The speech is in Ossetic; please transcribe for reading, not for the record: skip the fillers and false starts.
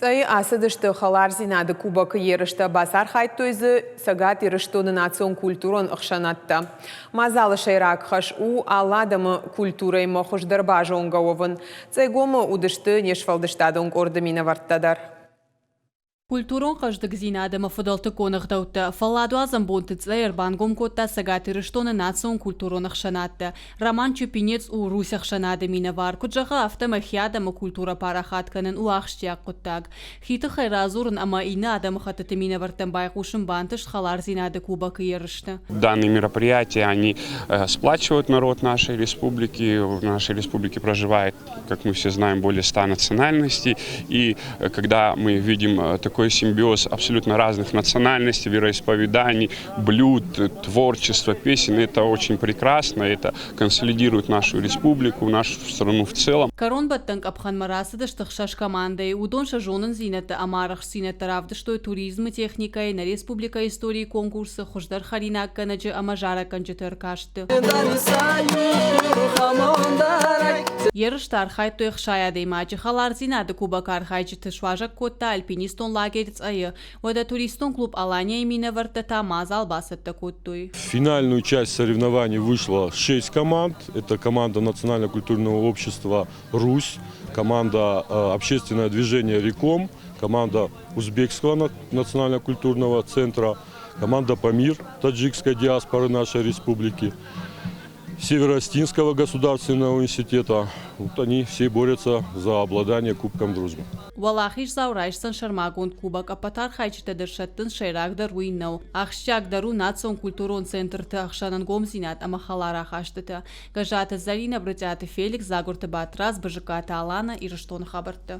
Цъӕйы ацыдысты Хӕлардзинады Кубокы ерыстӕ, бацархайдтой дзы Цӕгат Ирыстоны национ-культурон ӕхсӕнадтӕ. Мадзалы сӕйраг хӕс у алы адӕмы культурӕимӕ хуыздӕр базонгӕ уӕвын. Цъӕйгомы уыдысты не сфӕлдыстадон къорды минӕвӕрттӕ дӕр. Культурон хъӕздыгдзинад ӕмӕ фыдӕлтыккон ӕгъдӕуттӕ фӕлладуадзӕн бонты Цъӕй ӕрбангом кодта Цӕгат Ирыстоны национ-культурон ӕхсӕнадтӕ. Роман Чупинец у Русь ӕхсӕнады минӕвар. Куыд зӕгъы, афтӕмӕй хи адӕмы культурӕ парахат кӕнын у ахсджиаг хъуыддаг. Хи тыххӕй радзурын ӕмӕ иннӕ адӕмыхӕттыты минӕвӕрттӕн байхъусын бантыст Хӕлардзинады Кубокы ерысты. Данные мероприятия, они сплачивают народ нашей республики. В нашей республике проживает, как мы все знаем, более 100 национальностей. И когда мы видим такой симбиоз абсолютно разных национальностей, вероисповеданий, блюд, творчества, песен, это очень прекрасно, это консолидирует нашу республику, нашу страну в целом. Кӕронбӕттӕн къӕпхӕнмӕ рацыдысты хсӕз командӕйы. Уыдон сӕ зонындзинӕдтӕ ӕмӕ арӕхстдзинӕдтӕ равдыстой туризмы, техникӕйы, нӕ республикӕйы историйы конкурсы, хуыздӕр хӕринаггӕнӕджы ӕмӕ зарӕггӕнджыты ӕркастты. Ерысты архайдтой 60 адӕймаджы. Хӕлардзинады кубок архайджыты суазӕг кодта альпинистон лагерь Цъӕйы. Уӕдӕ туристон клуб Алания-йы минӕвӕрттӕ та мадзал бацӕттӕ кодтой. В финальную часть соревнований вышло шесть команд. Это команда Национально-культурного общества «Русь», команда Общественное движение «Реком», команда Узбекского национально-культурного центра, команда «Памир» таджикской диаспоры нашей республики, Северо-Остинского государственного университета. Вот они все борются за обладание Кубком дружбы. Уӕлахиздзау райсдзӕн сӕрмагонд кубок. Ӕппӕт архайджытӕ дӕр сӕттынц, сӕйрагдӕр уый нӕу. Ахсджиагдӕр у национ-культурон центрты ӕхсӕн ӕнгомдзинад ӕмӕ хӕлар ахастытӕ. Гӕззаты Зӕринӕ, Брытъиаты Феликс, Дзагуырты Батрадз, Бызыккаты Алана, Ирыстоны хабӕрттӕ.